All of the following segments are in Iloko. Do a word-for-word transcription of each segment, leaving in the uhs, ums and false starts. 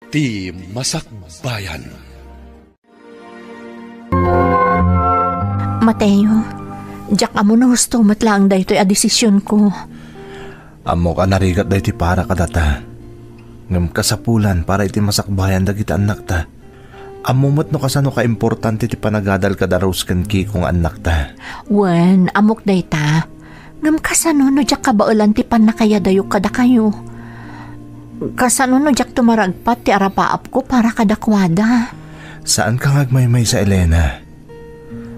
Ti Masakbayan. Mateo, diak ammo no husto met laeng daytoy a desisionko. Ammok a narigat daytoy para kadata. Ngem kasapulan para iti masakbayan dagiti annakta. Ammo met no kasano kaimportante ti panagadal kada Rose ken Kiko nga annakta. Wen, ammok dayta. Ngem kasano no diak kabaelan ti pannakayadayok kadakayo? Kasano no diak tumaragpat ti arapaapko para kadakuada? Saanka nga agmaymaysa, Elena.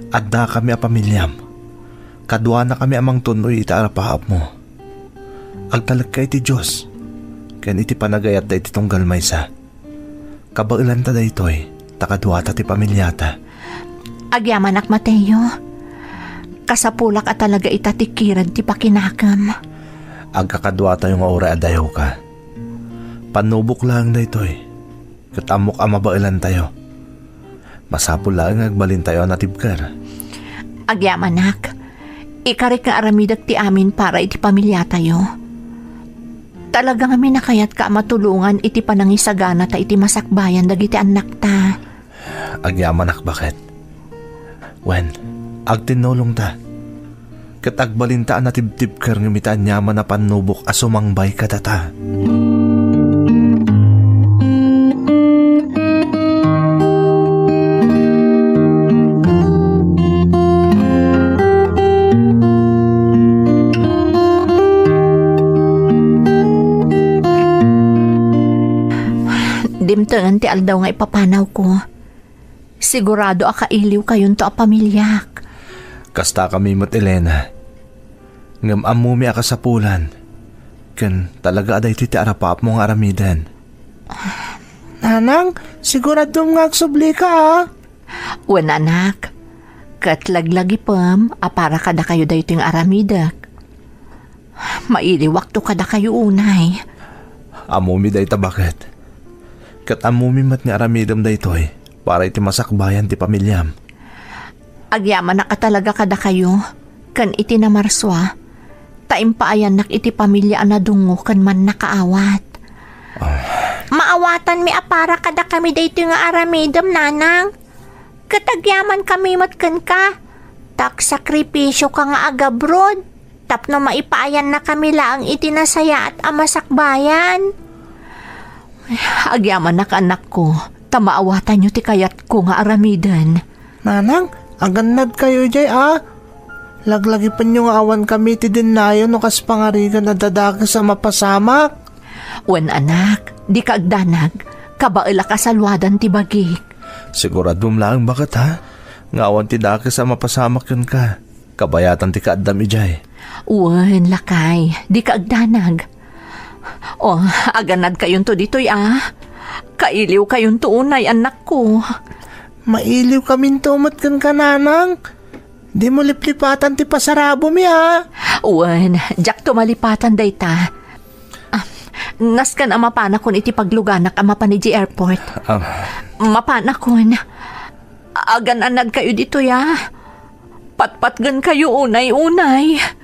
Addakami a pamiliam. Kaduanakami a mangtun-oy iti arapaapmo. Agtalekka iti Dios ken iti panagayatta iti tunggal maysa. Kabaelanta daytoy, ta kaduata ti pamiliata. Agyamanak, Mateo. Kasapulak a talaga ita ti kirad ti pakinakem. Agkakaduatayo nga uray a dayawka. Pannubok laeng daytoy, ket ammok a mabaelantayo. Masapul laeng nga agbalintayo a natibker. Agyamanak, ikarik nga aramidek ti amin para iti pamiliatayo. Talaga ngamin a kayatka a matulongan iti panangisaganata iti masakbayan dagiti annakta. Agyamanak, baket. Wen, agtinnulongta. Ket agbalinta a natibtibker ngem iti aniaman a pannubok a sumangbay kadata. Dimtengen ti aldaw nga ipapanawko. Sigurado a kailiwkayonto a pamiliak. Kastakami met, Elena. Ngem ammomi a kasapulan. Ken talaga a daytoy ti arapaapmo nga aramiden. Nanang, siguradom nga agsublika, a? Wen, anak. Ket laglagipem a para kadakayo daytoy nga aramidek. Mailiwakto kadakayo unay. Ammomi dayta, baket. Ket ammomi met nga aramidem daytoy para iti masakbayan ti pamiliam. Agyamanak a talaga kadakayo, ken iti namarsua, ta impaayannak iti pamilia a nadungngo ken mannakaawat. Ah. Maawatanmi a para kadakami daytoy nga aramidem, nanang. Ket agyamankami met kenka, ta agsakripisioka nga agabrod tapno maipaayannakami laeng iti nasayaat a masakbayan. Agyamanak, anakko, ta maawatanyo ti kayatko nga aramiden. Nanang, agannadkayo idiay, a? Laglagipenyo nga awankami ti dennayo no kas pangarigan a dadakes a mapasamak. Wen, anak, dika agdanag. Kabaelak a saluadan ti bagik. Siguradom laeng, baket, ha? Nga awan ti dakes a mapasamak kenka. Kabayatan ti kaaddam idiay. Wen, lakay, dika agdanag. O, agannadkayonto ditoy, a? Kailiwkayonto unay, annakko. Mailiwkaminto met kenka, nanang. Dimo liplipatan ti pasarabomi, a? Wen, diakto malipatan dayta. Ah, nasken a mapanakon iti pagluganak a mapan idiay airport. Ah. Mapanakon. Agan-anadkayo ditoy, a? Patpatgenkayo unay-unay.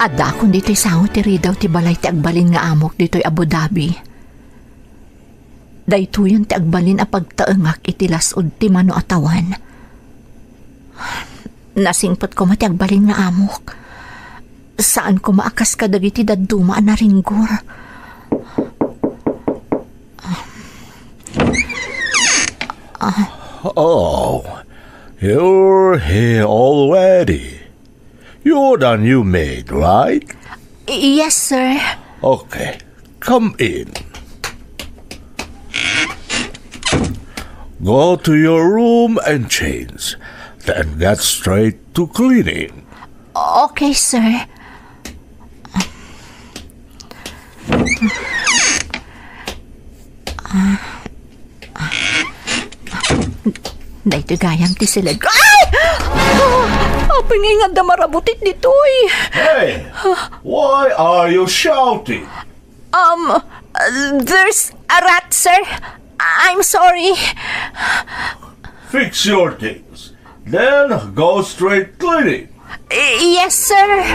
Addaakon ditoy sao ti ridaw ti balay ti agbalin nga amok ditoy Abu Dhabi. Daytoyen ti agbalin a pagtaengak iti las-ud ti mano a tawen. Nasingpet koma ti agbalin nga amok. Saan koma a kas kadagiti dadduma a naringgor. Ah. Oh, you're here already. You're the new maid, right? Yes, sir. Okay, come in. Go to your room and change. Then get straight to cleaning. Okay, sir. Daytoy gayam ti siled ko. Ay! Ah, apay nga adda marabutit ditoy. Hey! Why are you shouting? Um, there's a rat, sir. I'm sorry. Fix your things. Then go straight cleaning. Yes, sir.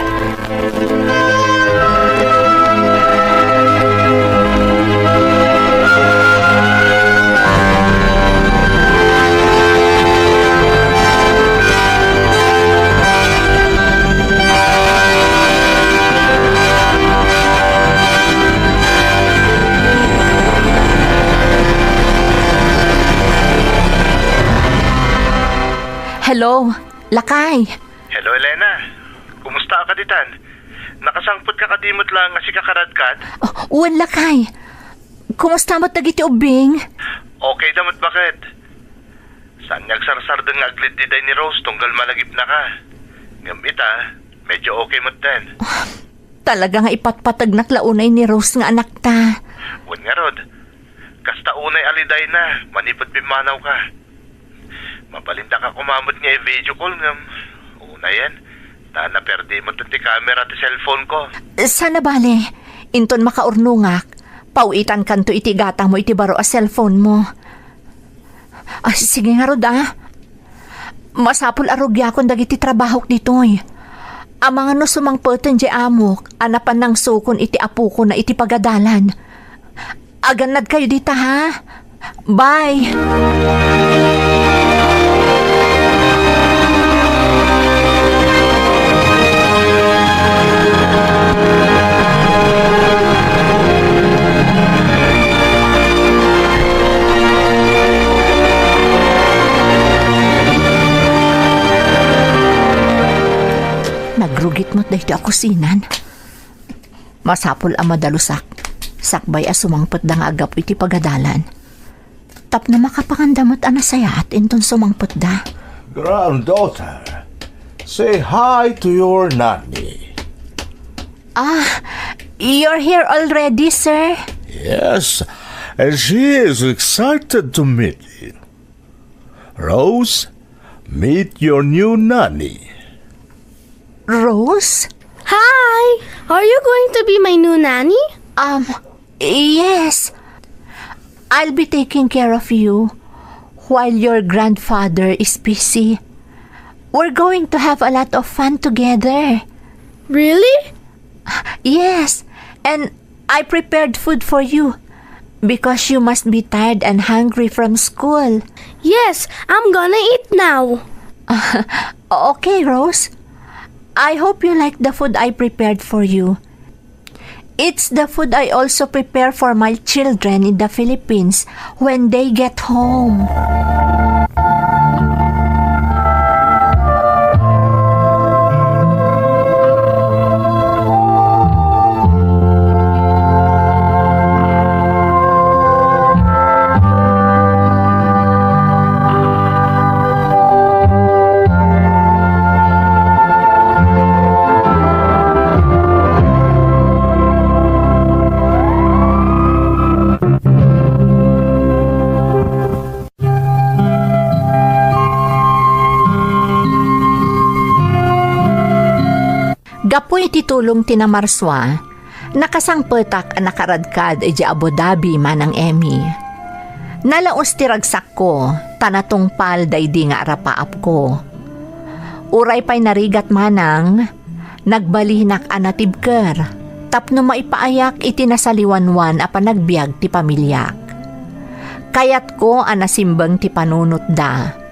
Hello, lakay. Hello, Elena. Kumusta ka ditan? Nakasangpet ka kadi met laeng a sika karadkad? Oh, wen, lakay. Kumusta met dagiti ubbing? Okay da met baket. Saan nga agsarsardeng nga agleddi day ni Rose tunggal malagipnaka. Ngem ita, medyo okay met den. Talaga nga ipatpategnak la unay ni Rose nga anakta. Wen ngarud, kasta unay a lidayna manipud pimmanawka. Mabalindaka koma met nga i-video call ngem unayen, ta naperdi met ti camera ti cellphone ko. Saan a bale, inton makaurnongak, pawitankanto iti gatangmo iti baro a cellphone mo. Ah, sige ngarud, ah. Masapul a rugiakon dagiti trabahok ditoy. Amangan no sumangpeten diay amok a napan nangsukon iti apokona iti pagadalan. Agannadkayo dita, ha? Bye! Nagrugit met daytoy a kusinan. Masapul a madalusak, sakbay a sumangpetda nga aggapu iti pagadalan. Tapno makapanganda met a nasayaat inton sumangpetda. Granddaughter, say hi to your nanny. Ah, you're here already, sir? Yes, and she is excited to meet you. Rose, meet your new nanny. Rose? Hi! Are you going to be my new nanny? Um, yes. I'll be taking care of you while your grandfather is busy. We're going to have a lot of fun together. Really? Yes, and I prepared food for you because you must be tired and hungry from school. Yes, I'm gonna eat now. Okay, Rose. I hope you like the food I prepared for you. It's the food I also prepare for my children in the Philippines when they get home. Gapu iti tulong ti namarsua, nakasangpetak a nakaradkad idiay Abu Dhabi, Manang Emmy. Nalaus ti ragsakko, ta natungpal daydi nga arapaapko. Uray pay narigat manang, nagbalinak a natibker tapno maipaayak iti nasaliwanwan a panagbiag ti pamiliak. Kayatko a nasimbeng ti panunotda.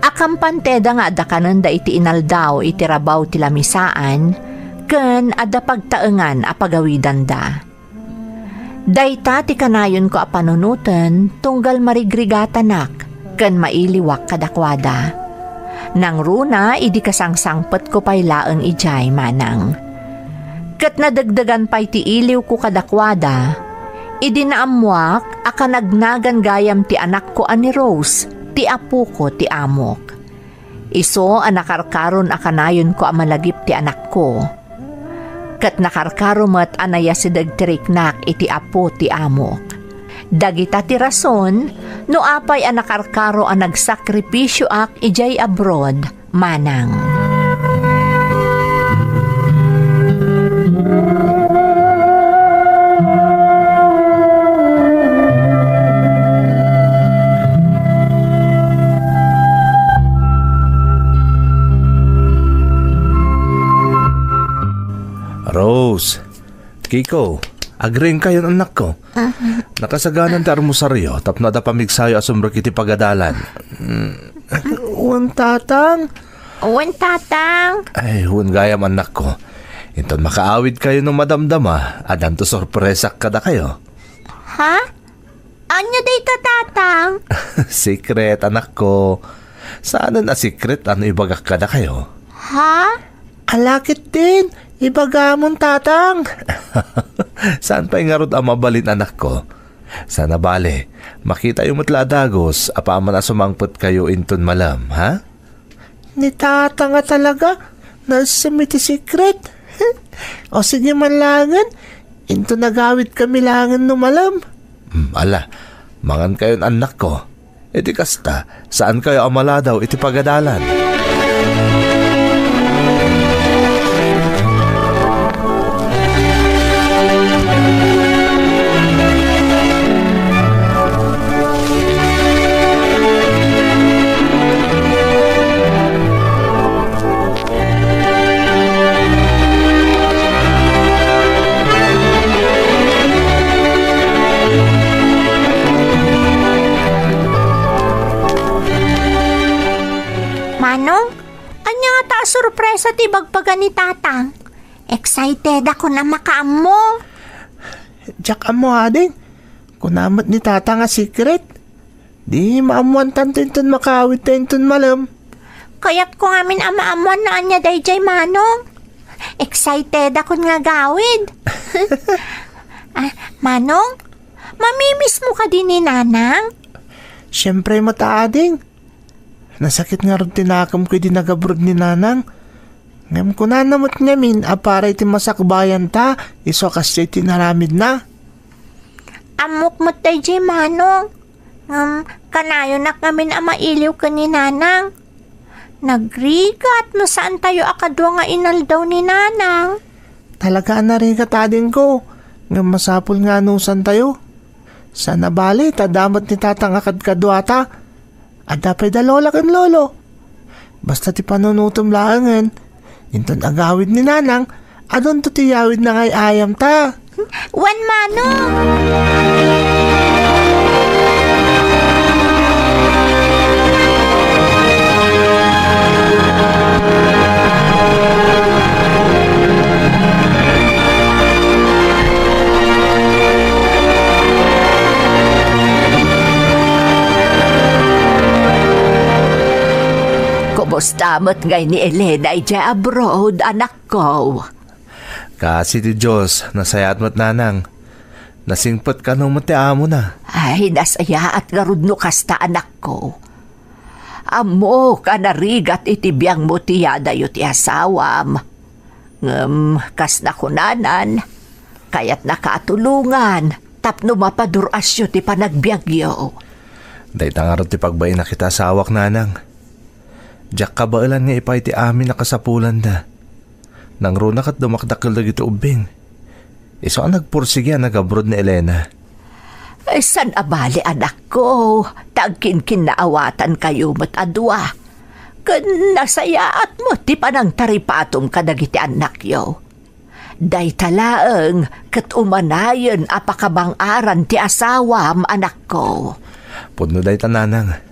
Akampanteda nga adda kanenda iti inaldaw iti rabaw ti lamisaan ken adda pagtaengan a pagawidanda. Dayta ti kanayonko a panunoten tunggal marigrigatanak. ken mailiwak kadakuada. Nangruna idi kasangsangpetko pay laeng idiay manang. Ket nadegdegan pay ti iliwko kadakuada, idi naammoak a kanagnagan gayam ti anakko a ni Rose, ti apoko ti amok. Isu a nakarkaron a kanayonko a malagip ti anakko. Ket nakarkaro met a nayasideg ti riknak iti apo ti amok. Dagita ti rason no apay a nakarkaro a nagsakripisioak idiay abroad, manang. Rose, Kiko, agriingkayon, annakko. Aha. Nakasaganan ti armusaryo tapno adda pamigsayo a sumrek iti pagadalan. Mm. Wen, Tatang. Wen, Tatang. Ay, wen gayam, annakko. Inton makaawidkayo no madamdama, addanto sorpresak kadakayo. Ha? Ania dayta, Tatang? Secret, anakko. Saanen a secret no ibagak kadakayo. Ha? Ala ketdin, ibagamon, Tatang. Saan pay ngarud a mabalin, anakko? Sana bale, makitayo met la a dagus apaman a sumangpetkayo inton malem, ha? Ni Tatang a talaga, naessem iti secret. O sige man laengen, inton agawidkami laengen no malem. Hmm, ala, mangankayon, annakko. Iti kasta, saankayo a maladaw iti pagadalan. Manong, ania ngata a sorpresa ti ibagbaga ni Tatang? Excited ako a makaammo. Diak ammo, ading. Kuna met ni Tatang a secret. Di maammoantanto inton makaawidta inton malem. Kayatko ngamin a maammoan no ania daydiay, Manong. Excited ako nga agawid. Ah, Manong, mamimiss mo kadi ni Nanang? Siyempre met, ading. Nasakit ngarud ti nakemko idi nag-abroad ni Nanang. Ngem kunana met ngamin a para iti masakbayanta, isu a kasdiay ti inaramidna. Ammok met daydiay, Manong. Ngem kanayonak ngamin a mailiw ken ni Nanang. Nagrigat no saantayo a kadua nga inaldaw ni Nanang. Talaga a narigat, adingko. Ngem masapul nga anusantayo. Sana bale, ta adda met ni Tatang a kadkaduata. Adda pay da Lola ken Lolo. Basta ti panunutom laengen, inton agawid ni Nanang, adunto ti yawidna nga ay-ayamta. Wen, Manong! Kumusta met ngay ni Elena idiay abroad, anakko? Kaasi ti Dios, nasayaat met, Nanang. Nasingpet kano met ti amona. Ay, nasayaat ngarud no kasta, anakko. Ammok a narigat iti biangmo ti yadayo ti asawam. Ngem kas nakunanan, kayatnaka a tulongan tapno mapadur-asyo ti panagbiagyo. Dayta ngarud ti pagbainak iti asawak, Nanang. Diak kabaelan nga ipaay ti amin a kasapulanda. Nangruna ket dumakdakkel dagiti ubbing. Isu a nagpursigi a nag-abroad ni Elena. Saan a bale, anakko, ta agkinkinnaawatankayo met a dua. Ken nasayaat met ti panangtaripatom kadagiti annakyo. Dayta laeng ket umanayen a pakabang-aran ti asawam, anakko. Pudno dayta, Nanang.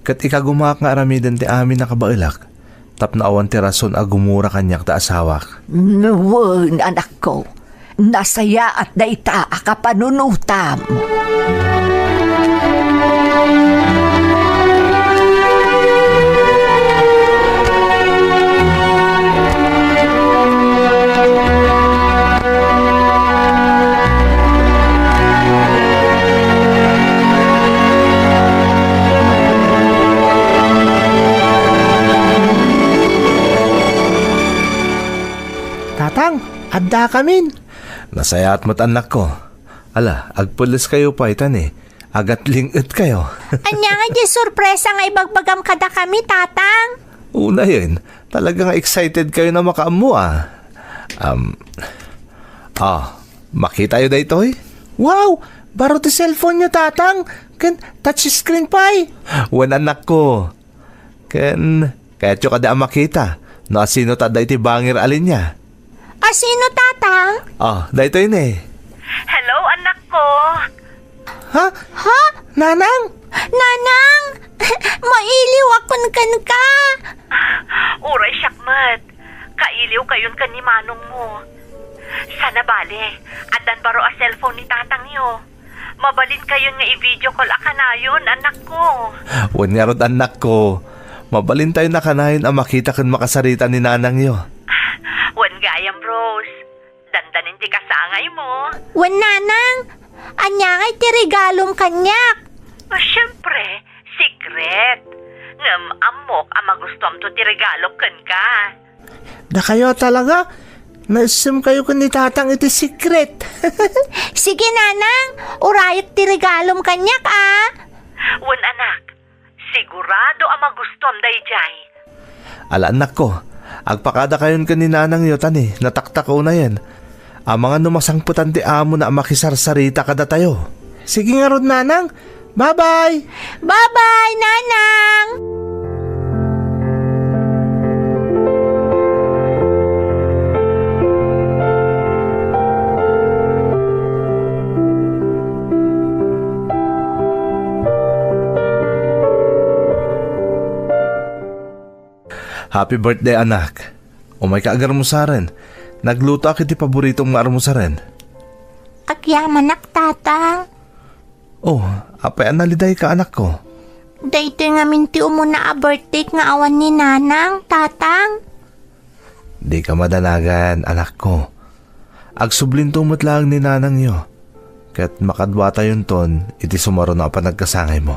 Ket ikagumaak nga aramiden ti amin a kabaelak, tapno awan ti rason a gumura kaniak ta asawak. Wen, anakko, nasayaat dayta a kapanunotam. Addakamin. Nasayaat met, annakko. Ala, agpelleskayo pay, ta ni, agatling-etkayo. Ania nga diay sorpresa nga ibagbagam kadakami, Tatang? Unayen, talaga nga excited kayo na makaammo, ah. Um, ah, makitayo daytoy? Wow! Baro ti cellphone-yo, Tatang! Ken touchscreen pay! Wen, annakko. Ken, kayatyo kadi a makita no asino ta adda iti bangir a linia? Asino, Tatang? Ah, daytoy ni. Hello, annakko. Ha? Ha? Nanang? Nanang! Mailiwakon kenka! Uray siak met. Kailiwkayon ken ni manongmo. Sana bale, addan baro a cellphone ni tatangyo. Mabalinkayon nga i-video call a kanayon, annakko. Wen ngarud, annakko. Mabalintayon a kanayon a makita ken makasarita ni nanangyo. Wen gayam, Rose. Dandanin ti kasangaymo. Wen, Nanang, ania ngay ti regalom kaniak? Ah, siempre, secret. Ngem ammok a magustuamto ti regalok kenka. Dakayo talaga? Naissemkayo ken ni Tatang iti secret. Sige, Nanang, urayek ti regalom kaniak, a. Wen, anak, sigurado a magustuam daydiay. Ala, annakko, agpakadakayon ken ni nanangyo, ta ni, nataktak unayen. Amangan no masangpetan ti amona a makisarsarita kadatayo. Sige ngarud, Nanang. Bye-bye! Bye-bye, Nanang! Happy birthday, anak. Umayka agarmusaren. Naglutoak iti paboritom nga armusaren. Agyamanak, Tatang. Oh, apay a nalidayka, anakko? Daytoy ngamin ti umuna a birthdayk nga awan ni Nanang, Tatang. Dika madanagan, anakko. Agsublinto met laeng ni nanangyo, ket makaduatayonton iti sumaruno a panagkasangaymo.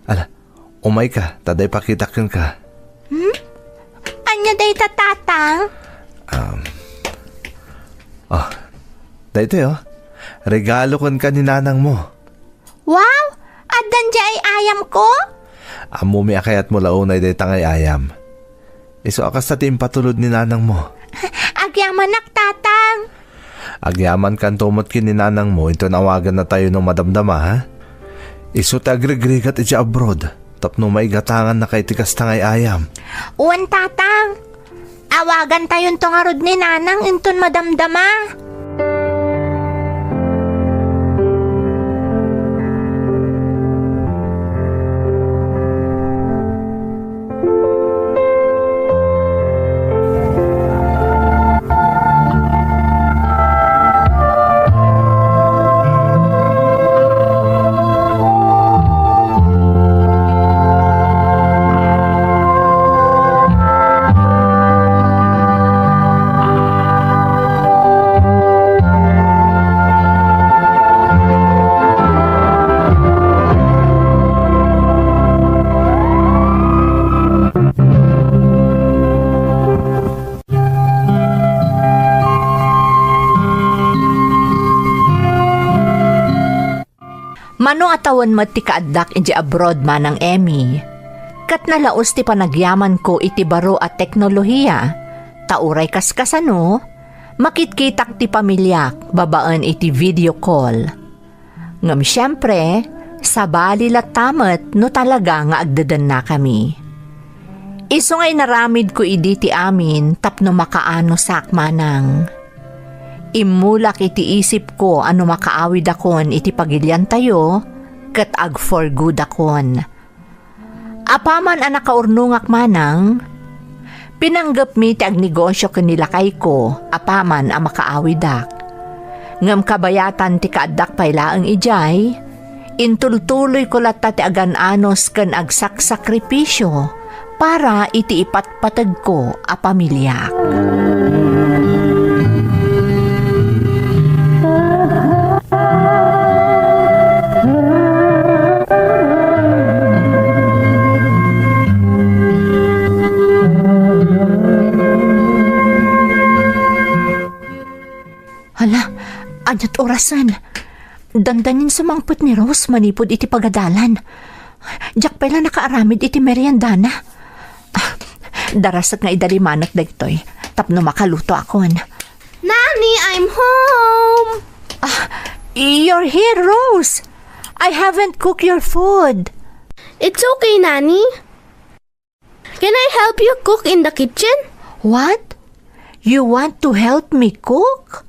Ala, umayka, ta adda ipakitak kenka. Hmm? Ania dayta, Tatang? Um, oh, daytoy, oh. Regalo kenka ni nanangmo. Wow! Addan diay ay-ayamko? Ammomi a kayatmo la unay dayta nga ay-ayam. Isu a kasta ti impatulod ni nanangmo. Agyamanak, Tatang. Agyamankanto met ken ni nanangmo inton awagannatayo no madamdama, ha? Isu ti agrigrigat idiay abroad tapno maigatangannaka iti kasta nga ay-ayam. Wen, Tatang. Awagantayonto ngarud ni Nanang inton madamdama. Mano a tawen met ti kaaddak idiay abroad, Manang Emmy, ket nalaus ti panagyamanko iti baro a teknolohia, ta uray kaskasano, makitkitak ti pamiliak babaen iti video call. Ngem siempre, sabali latta met no talaga nga agdedennakami. Isu nga inaramidko idi ti amin tapno makaanosak, Manang. Immulak iti isipko a no makaawidakon iti pagiliantayo, ket ag-for-goodakon. Apaman a nakaurnongak, Manang, pinanggepmi ti agnegosio ken ni lakayko apaman a makaawidak. Ngem kabayatan ti kaaddak pay laeng idiay, intultuloyko latta ti agan-anos ken agsaksakripisio para iti ipatpategko a pamiliak. Ania't orasen? Dandanin sumangpet ni Rose manipud iti pagadalan. Diak pay la nakaaramid iti meriendana. Ah, darasek nga idalimanak dagitoy tapno makaluto akon. Nani, I'm home! Ah, you're here, Rose! I haven't cooked your food. It's okay, Nani. Can I help you cook in the kitchen? What? You want to help me cook?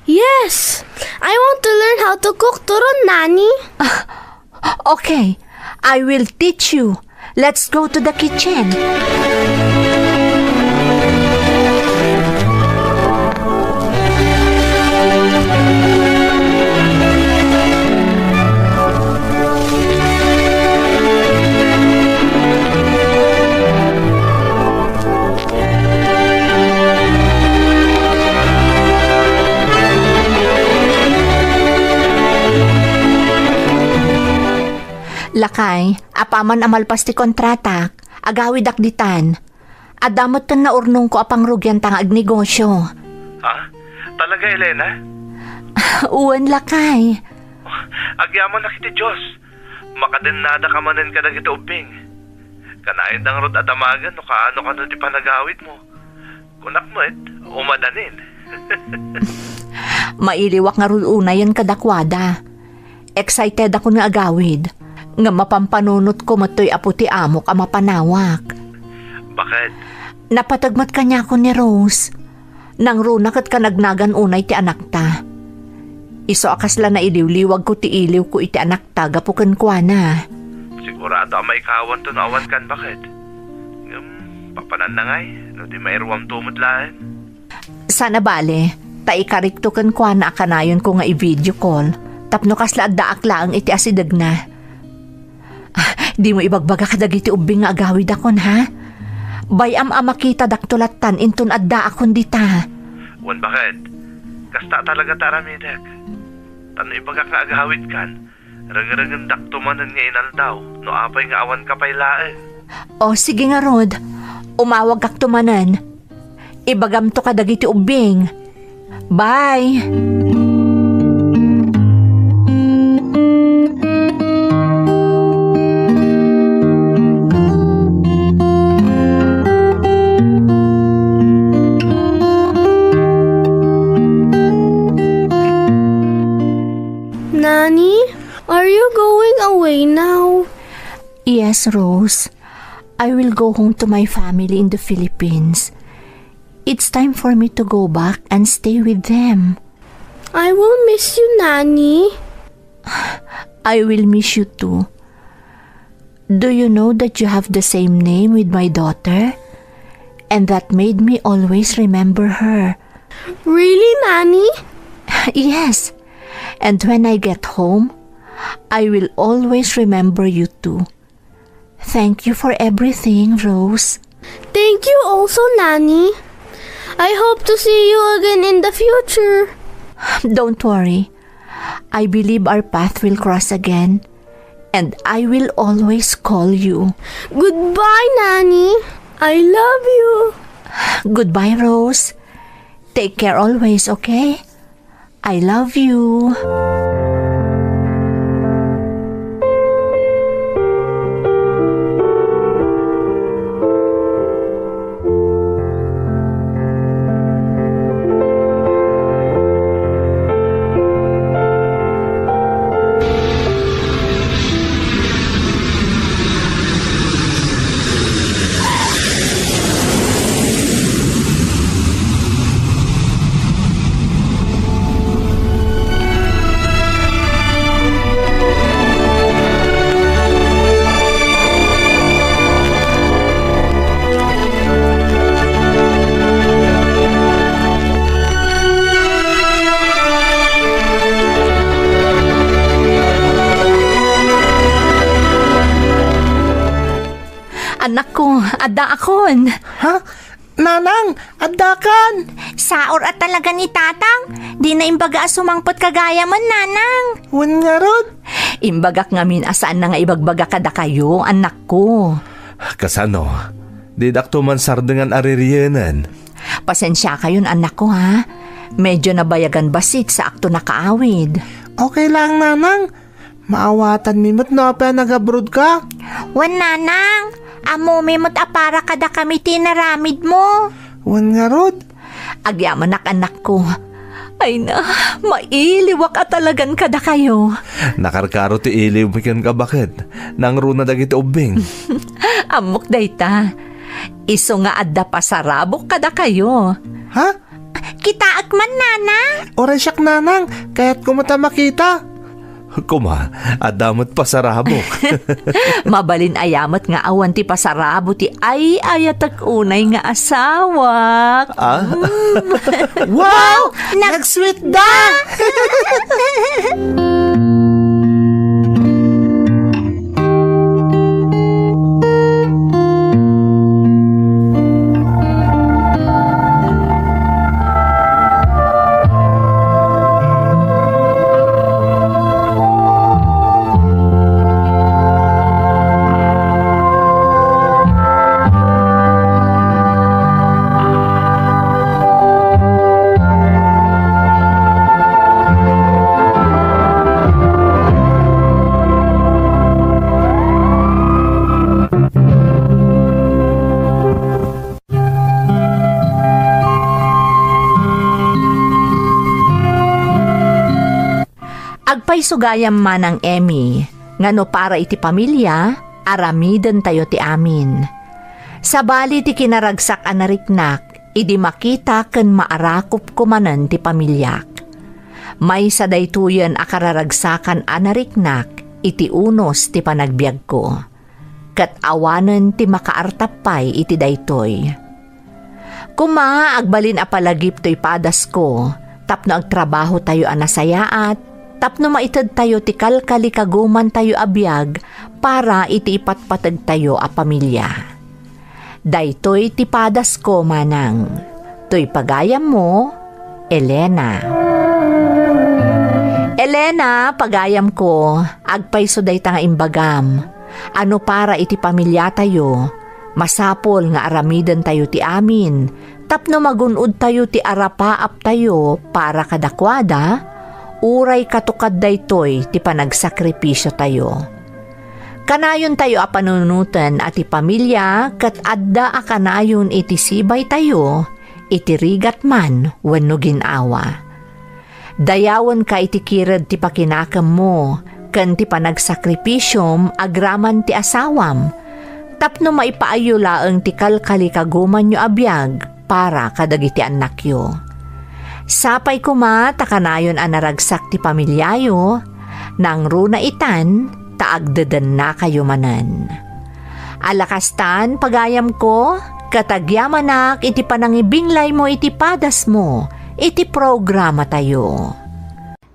Yes! I want to learn how to cook turon, Nani. Ah, okay, I will teach you. Let's go to the kitchen. Lakay, apaman a malpas ti kontratak, agawidak ditan. Adda metten naurnongko a pangrugianta nga agnegosyo. Ha? Talaga, Elena? Wen, lakay. Agyamanak iti Dios. Makadennadaka manen kadagiti ubbing. Kanayonda ngarud a damagen no kaano kano ti panagawidmo. Kunak met, umadanin. Mailiwak ngarud unayen kadakuada. Excited ako nga agawid. Ngem mapampanunotko met toy apo ti amok a mapanawak. Bakit? Napateg met kaniakon ni Rose. Nangruna ket kanagnagan unay ti anakta. Isu a kasla nailiwliwagko ti iliwko iti anakta gapu kenkuana. Sigurado a maikawanto no awan kan bakit. Ngem, papananna ngay, no di mairuamto met laeng. Saan a bale, ta ikarikto kenkuana a kanayonko nga i-video call, tapno kasla addaak laeng iti asidegna. Ah, dimo ibagbaga kadagiti ubbing nga agawidakon, ha? Bay-am a makitadakto lattan inton addaakon dita. Wen, bakit? Kasta talaga ti aramidek. Ta no ibagak nga agawidkan, rengrengendakto manen nga inaldaw no apay nga awanka pay laeng. O, sige ngarud. Umawagakto manen. Ibagamto kadagiti ubbing. Bye! Nani, are you going away now? Yes, Rose. I will go home to my family in the Philippines. It's time for me to go back and stay with them. I will miss you, Nani. I will miss you too. Do you know that you have the same name with my daughter? And that made me always remember her. Really, Nani? Yes. And when I get home, I will always remember you too. Thank you for everything, Rose. Thank you also, Nani. I hope to see you again in the future. Don't worry. I believe our path will cross again, and I will always call you. Goodbye, Nani. I love you. Goodbye, Rose. Take care always, okay? I love you. Annakko, addaakon. Ha? Nanang, addakan! Saor a talaga ni Tatang. Dina imbaga a sumangpet kagayamen, Nanang. Wen ngarud? Imbagak ngamin a saanna nga ibagbaga kadakayo, annakko. Kasano? Didakto man sardengan a ririenen. Pasensiakayon, annakko, ha? Medyo nabayagan bassit saakto nakaawid. Okay lang, Nanang. Maawatanmi met no apay a nag-abroad ka. Wen, Nanang. Ammomi met a para kadakami ti inaramidmo. Wen ngarud? Agyamanak, anakko. Ay na, mailiwak a talagan kadakayo. Nakarkaro ti iliwmi ken kabaked. Nangruna dagiti ubbing. Ammok dayta. Isu nga adda pasarabok kadakayo. Ha? Kitaek man, Nana. Uray siak, Nanang. Kayatko met a makita. Kuma, adda met pasarabok. Mabalin aya met nga awan ti pasarabo ti ay-ayatek unay nga asawak. Ah? Mm. Wow! Nag- Nag-sweet da! Agpayso gayam, Manang Emmy, nga no para iti pamilia, aramidentayo ti amin. Sabali ti kinaragsak a nariknak, idi makita ken maarakopko manen ti pamiliak. Maysa daytoyen a kararagsakan a nariknak iti unos ti panagbiagko. Ket awanen ti makaartap pay iti daytoy. Koma, agbalin a palagip toy padasko tapno agtrabahotayo a nasayaat, tapno maitedtayo ti kalkalikagumantayo a biag para iti ipatpategtayo a pamilia. Daytoy ti padasko, Manang. Toy pagayammo, Elena. Elena, pagayamko, agpayso dayta nga imbagam. A no para iti pamiliatayo, masapul nga aramidentayo ti amin tapno magun-odtayo ti arapaaptayo para kadakuada, uray katukad daytoy ti panagsakripisiotayo. Kanayontayo a panunoten a ti pamilia ket adda a kanayon iti sibaytayo, iti rigat man wenno gin-awa. Dayawenka iti kired ti pakinakemmo ken ti panagsakripisom agraman ti asawam, tapno maipaayyo laeng ti kalkalikagumanyo a biag para kadagiti annakyo. Sapay koma ta kanayon a naragsak ti pamiliayo, nangruna itan ta agdedennakayo manen. Ala kastan, pagayamko, ket agyamanak iti panangibinglaymo iti padasmo iti programatayo.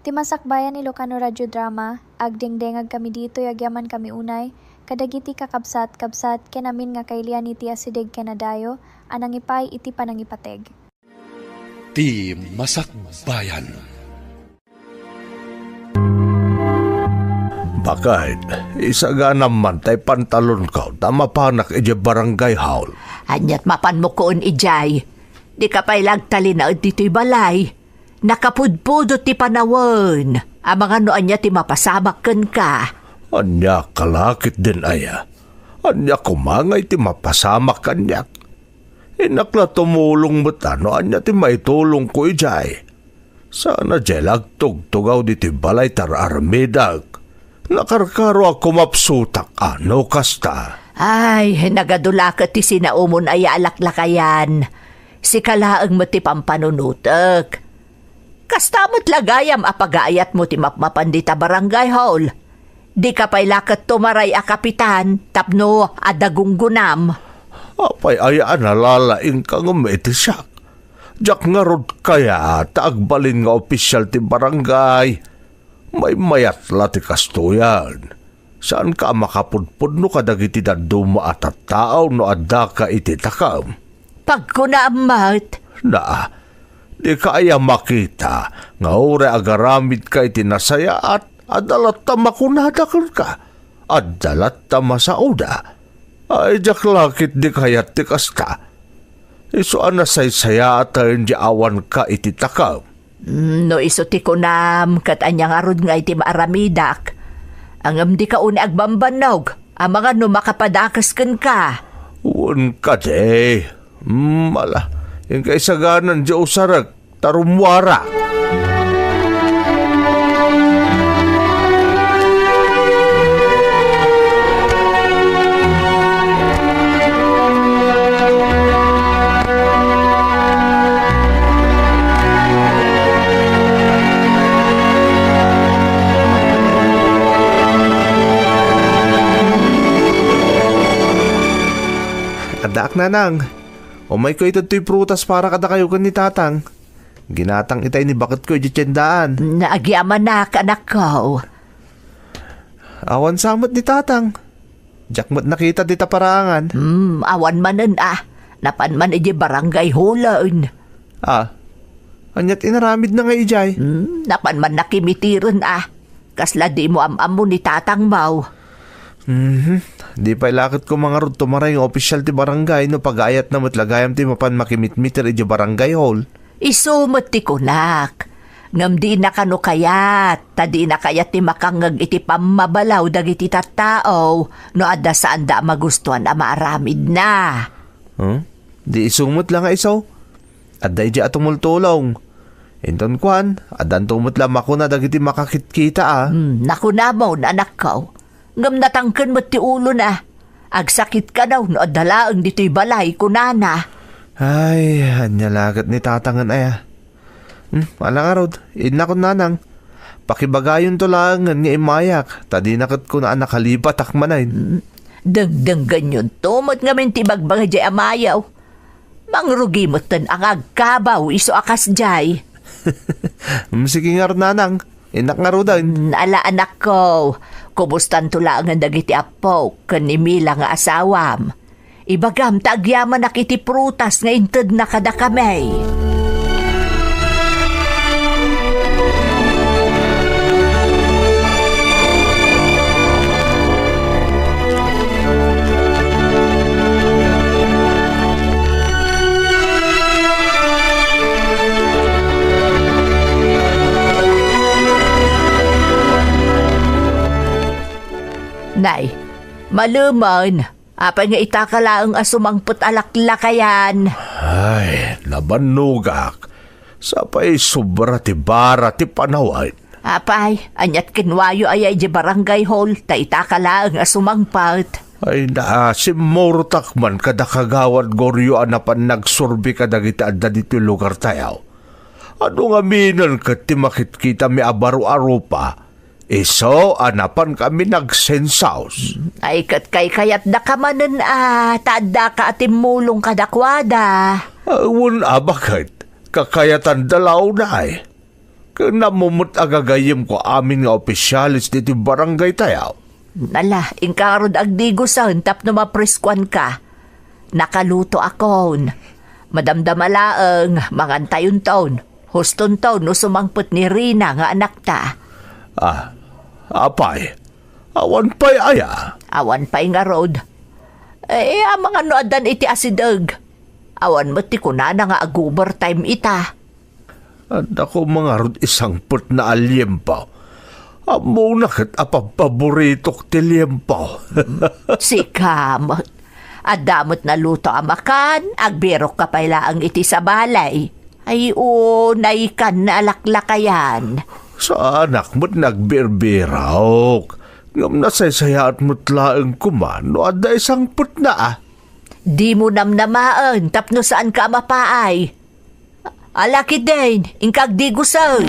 Ti Masakbayan Ilocano Radio Drama, agdengdengag kami ditoy agyamankami unay kadagiti kakabsat, kabsat, ken amin nga kailian iti asideg ken adayo a nangipaay iti panangipateg. Ti Masakbayan. Bakit, isaganam man tay pantalonko ta mapanak idiay barangay hall? Aniat mapanmo koon idiay? Dika pay la agtalinaed ditoy balay. Nakapudpudot ti panawen. Amangan no ania ti mapasamak kenka. Ania ka la ketdin aya? Ania koma ngay ti mapasamak kaniak? Innak la tumulong met no ania ti maitulongko idiay. Saan a diay la agtugtugaw ditoy balay ti ar-aramidak. Nakarkaro a kumapsutak a no kasta. Ay, nagadu la ket ti sinaomon aya a laklakayan. Sika laeng met ti pampanunotek. Kasta met la gayam a pagaayatmo ti mapmapan dita barangay hall. Dika pay la ket tumaray a kapitan tapno adda gunggonam. Apay aya a nalalaingka ngem iti siak? Diak ngarud kayat ta agbalin nga opisial ti barangay. Maymayat la ti kastoyan. Saanka a makapudpudno kadagiti dadduma a tattao no addaka iti takem. Pagkunaam met. Naa, dika aya makita nga uray agaramidka iti nasayaat, adda latta makunada kenka, adda latta masaoda. Ay, diak la ket di kayat ti kasta. Isu a nasaysayaaten ti awanka iti takem. Mm, no isu ti kunam, ket ania ngarud ngay ti maaramidak? Ngem dika unay agbambannog, amangan no makapadakes kenka. Wen kadi. Mm, ala, inka isaganan ti usarek, ta rummuarak. Addaak, nanang. Umayko ited toy prutas para kadakayo ken ni tatang. Ginatang itay ni baketko idiay tiendaan. Nagyamanak, anakko. Awan sa met ni tatang. Diak met nakita dita paraangan. Hmm, awan manen a. Napan man idiay barangay hall-en. Ah, aniat inaramidna nga idiay? Hmm, napan man nakimitiren a. Kasla dimo am-ammo ni tatangmo. Mhm. Di pay la ket ko mangarud tumaray nga opisyal ti barangay no pagaayatna met la gayam ti mapan makimitmiter idiay barangay hall. Isu met ti kunak. Ngem dina kano kayat, ta dina kayat ti makangngeg iti pammabalaw dagiti tattao no adda saanda a magustuan a maaramidna. Hmm? Di isu met la nga isu. Adda idiay a tumultulong. Inton kuan, addanto met la makuna dagiti makakitkita a. Hmm, nakunamon, anakko. Ngem natangken met ti ulona. Agsakit kano no adda laeng ditoy balay, kunana. Ay, ania la ket ni tatangen aya? Hmm, ala ngarud, innakon nanang. Pakibagayonto laengen nga immayak, ta dina ket kuna a nakalipatak manen. Hmm, dengdenggenyonto met ngamin ti ibagbaga diay amayo. Mangrugi metten a nga agkabaw isu a kasdiay. Mm, sige ngarud, nanang. Innak ngaruden. Mm, ala, anakko. Kumustanto laengen dagiti appok ken ni Mila nga asawam. Ibagam ta agyamanak iti prutas nga intedna kadakami. Nay, malemen, apay nga itaka laeng a sumangpet a laklakayan? Ay, nabannogak. Sapay sobra ti bara ti panawen. Apay, aniat kenkuayo aya idiay barangay hall, ta itaka laeng a sumangpet? Ay, naasimmurtak man kada Kagawad Goryo a napan nagsurbi kadagiti adda ditoy lugartayo. Adu ngaminen ket ti makitkitami a baro a rupa, isu a napankami nagsensaos. Ay, ket kaykayatdaka manen a, ta addaka a timmulong kadakuada. Ah, wen a, baket? Kakayatanda la unay. Ken ammo met a gagayyemko amin nga opisyales ditoy barangaytayo. Ala, inka ngarud agdigusen tapno mapreskuanka. Nakalutoakon. Madamdama laeng, mangantayonton. Hustonton no sumangpet ni Rina nga anakta. Ah, apay, awan pay aya? Awan pay ngarud. Eh, amangan no addan iti asideg. Awan met ti kunana nga ag-overtime ita. Adda koma ngarud isangpetna a liempo. Ammona ket a pabbaboritok ti liempo. Sika met. Adda met naluto a makan, agbirokka pay laeng iti sabali. Ay, unaykan a laklakayan. Saanak met nagbirbirok. Ngem nasaysayaat met laeng koma no adda isangpetna a. Dimo namnamaen tapno saanka a mapaay. Ala ketdin, inka agdigusen.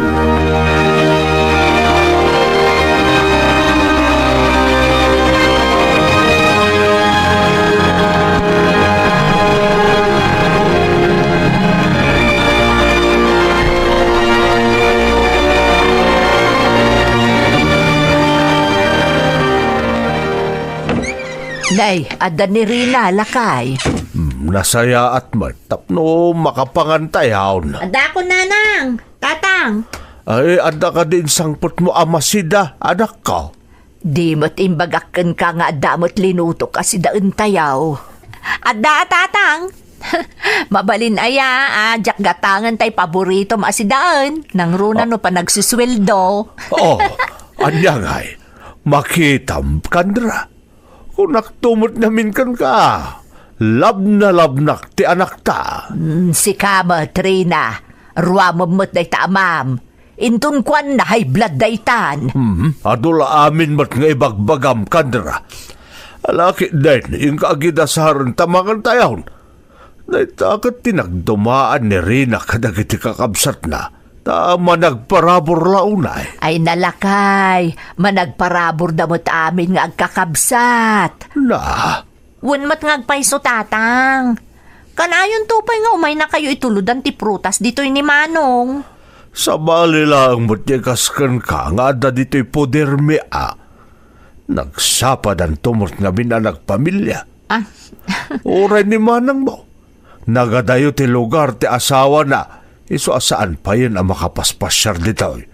Nay, adda ni Rina, lakay. Hmm, nasayaat met. Tapno makapangantayon. Adda ko, nanang, tatang. Ay, adda kadi insangpetmo a masida, anakko? Di met imbagak kenka nga adda met linutok a sidaentayo. Adda a, tatang. Mabalin aya, a, diak gatangen tay paboritom a sidaen. Nangruna Ah. no panagsusueldo. Oh, ania ngay? Makitam, Kandra. Kunakto met ngamin kenka. Labnalabnak ti anakta. Mm, sika met, Rina. Ruamem met dayta amam. Inton kuan na high blood daytan. Hmm, adu la amin met nga ibagbagam, Kandra. Ala ketdin, inka agidasaren ta mangan tayon. Dayta ket ti nagdumaan ni Rina kadagiti kakabsatna, ta managparabur la unay. Ay nalakay, managparaburda met amin nga agkakabsat. Na? Wen met nga agpayso, Tatang. Kanayonto pay nga umaynakayo itulodan ti prutas ditoy ni Manong. Sabali laeng met ti kas kenka nga adda ditoy pudermi a. Nagsapadanto met ngamin a nagpamilia. Ah. Uray ni manangmo. Nagadayo ti lugar ti asawana, isu a saan payen a makapaspasiar ditoy.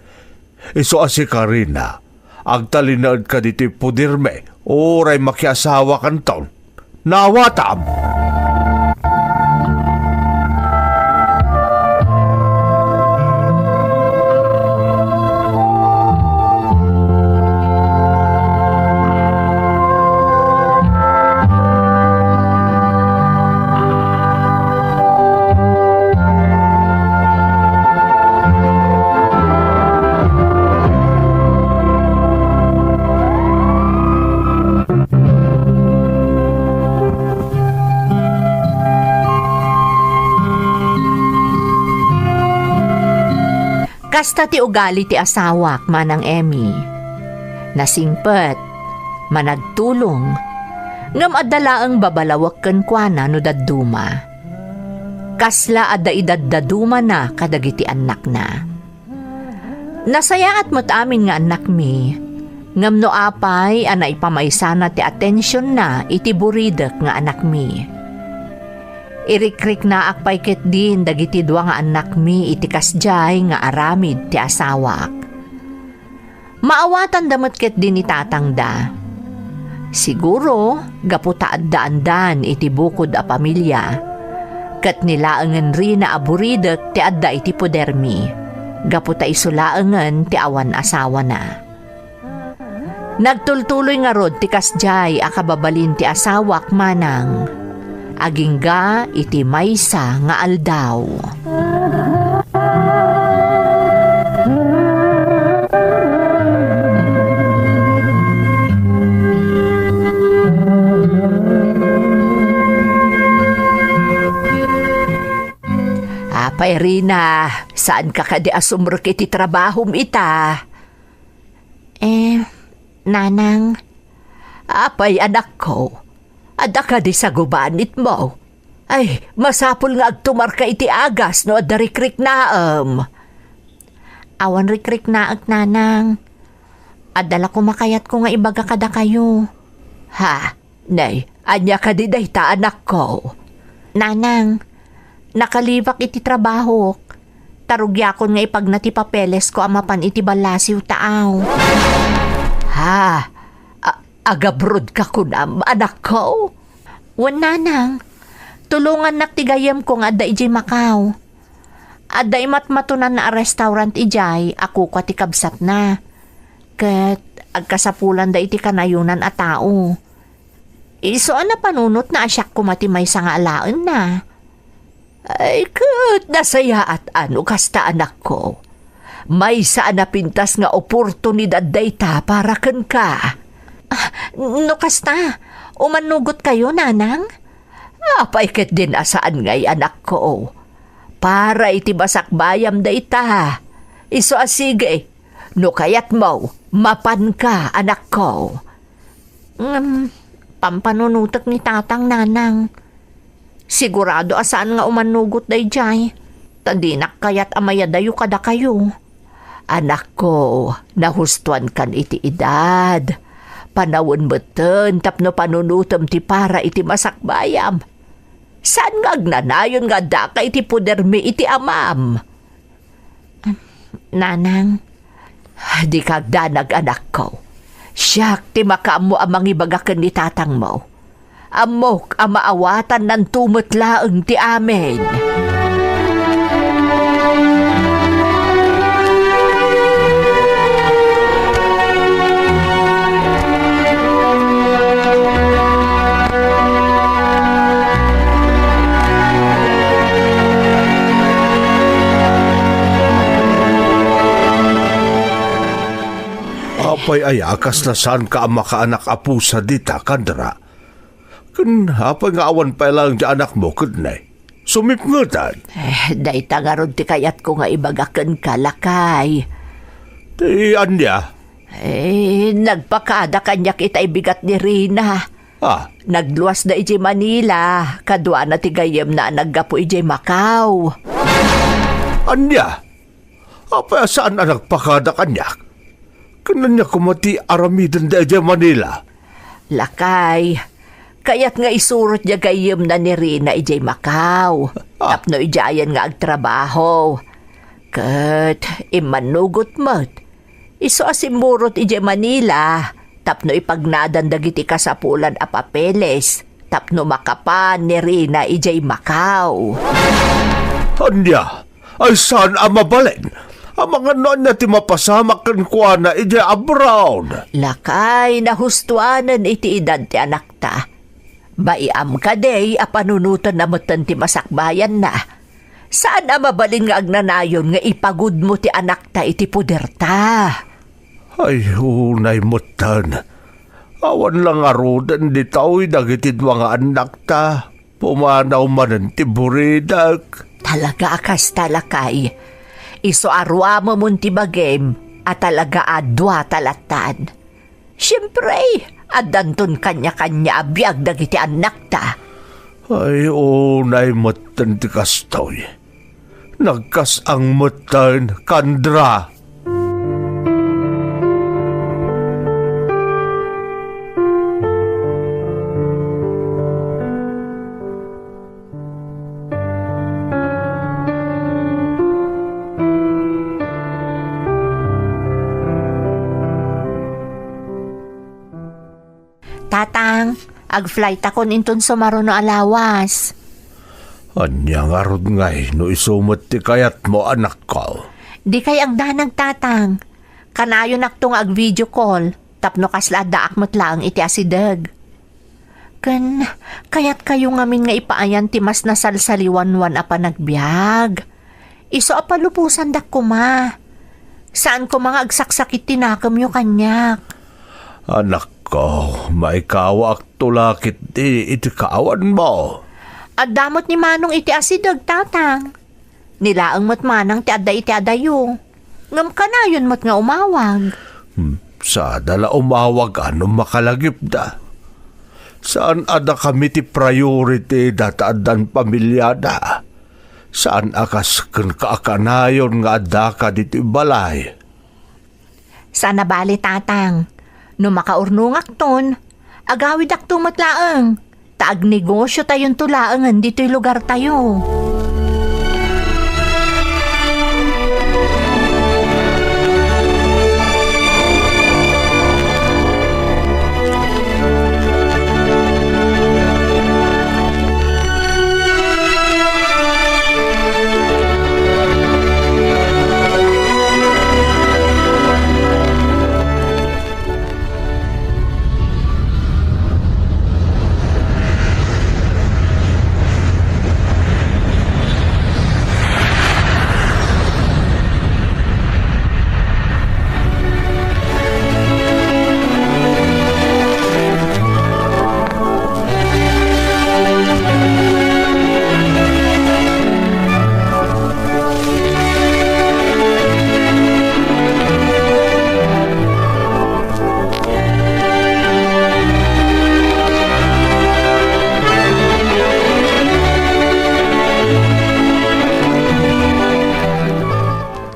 Isu a sika, Rina, agtalinaedka ditoy pudermi, uray makiasawakanton. Naawatam! Kasta ti ugali ti asawak, Manang Emmy. Nasingpet, managtulong, ngem adda laeng babalawek kenkuana no dadduma. Kasla adda idaddadumana kadagiti annakna. Nasayaat met amin nga annakmi, ngem no apay a naipamaysana ti atensionna iti buridek nga anakmi. Irikriknaak pay ketdin dagiti dua nga annakmi iti kasdiay nga aramid ti asawak. Maawatanda met ketdi ni tatangda. Siguro, gapu ta addaandan iti bukod a pamilia, ket ni laengen Rina a buridek ti adda iti podermi, gapu ta isu laengen ti awan asawana. Nagtultuloy ngarud ti kasdiay a kababalin ti asawak, Manang. Agingga iti maysa nga aldaw. Apay, Rina, saanka kadi a sumrek iti trabahom ita? Eh, Nanang. Apay, anakko? Adda kadi sagubanitmo? Ay, masapul nga agtumarka iti agas no adda rikriknaem. Awan rikriknaek, Nanang. Adda la koma kayatko nga ibaga kadakayo. Ha? Nay, ania kadi dayta, anakko? Nanang, nakalibak iti trabahok. Ta rugiakon nga ipagna ti papelesko a mapan iti ballasiw ta aw. Ha? A-, agabrodka kunam, anakko? Wen, Nanang. Tulongannak ti gayyemko nga adda idiay Macau. Adda imatmatonanna a restaurant idiay a kukua ti kabsatna. Ket agkasapulanda iti kanayonan a tao. Isu a napanunotna a siak koma ti maysa nga alaenna. Ay, ket nasayaat a no kasta, anakko. Maysa a napintas nga oportunidad dayta para kenka. Ah, no kasta, umannugotkayo, Nanang? Apay ketdin a saan ngay, anakko? Para iti masakbayam dayta. Isu a sige, no kayatmo, mapanka, anakko. Ngem, pampanunotek ni Tatang, Nanang. Sigurado a saan nga umannugot daydiay, ta dinak kayat a mayadayo kadakayo. Anakko, nahustoankan iti edad. Panawen metten tapno panunotem ti para iti masakbayam. Saan nga agnanayon nga addaka iti podermi iti amam? Nanang, dika agdanag, anakko. Siak ti makaammo a mangibaga ken ni tatangmo. Ammok a maawatannanto met laeng ti amin. Apay aya a kasla saanka a makaanak a pusa dita, Kandra? Ken apay nga awan pay laeng ti anakmo ket ne? Sumipngetan. Eh, dayta ngarud ti kayatko nga ibaga kenka, lakay. Ti ania? Eh, nagpakada kaniak ita ibigat ni Rina. Ah. Nagluasda idiay Manila, kaduana ti gayyemna a naggapu idiay Macau. Ania? Apay a saan a nagpakada kaniak? Ken ania koma ti aramidenda idiay Manila? Lakay, kayat nga isurot diay gayyemna ni Rina idiay Macau, ah, tapno idiayen nga agtrabaho. Ket immannugot met. Isu a simmurot idiay Manila tapno ipagnadan dagiti kasapulan a papeles tapno makapan ni Rina idiay Macau. Ania? Ay saan a mabalin? Amangan no ania ti mapasamak kenkuana idiay abroad? Lakay, nahustuanen iti edad ti anakta. Baiam kadi a panunotenna metten ti masakbayanna. Saan a mabalin nga agnanayon nga ipagudmo ti anakta iti poderta. Ay, unay metten. Awan la ngaruden ditoy dagiti dua nga annakta. Pumanaw manen ti buridek. Talaga a kasta, lakay. Isu a ruamemon ti bagim a talaga a duata lattan. Siempre, addanton kaniakania a biag dagiti annakta. Ay, unay metten ti kastoy. Nagkas-ang metten, Kandra. Tatang, ag-flightakon inton sumaruno a lawas. Ania ngarud ngay no isu met ti kayatmo, anakko? Dikay agdanag, Tatang. Kanayonakto nga ag-video call tapno kasla addaak met laeng iti asideg. Ken kayatkayo ngamin nga ipaayan ti mas nasalsaliwanwan a panagbiag. Isu a palubosandak koma. Saan koma nga agsaksakit ti nakemyo kaniak. Anakko, maikawakto la ketdi iti kaawanmo. Adda met ni Manong iti asideg, Tatang. Ni laeng met manang ti adda iti adayo. Ngem kanayon met nga umawag. Hmm, sada la umawag a no makalagipda. Saan a dakami ti priority data addan pamiliada. Saan a kas kenka a kanayon nga addaka ditoy balay. Saan a bale, Tatang. No makaurnongakton, agawidakto met laeng, ta agnegosiotayon to laengen ditoy lugartayo.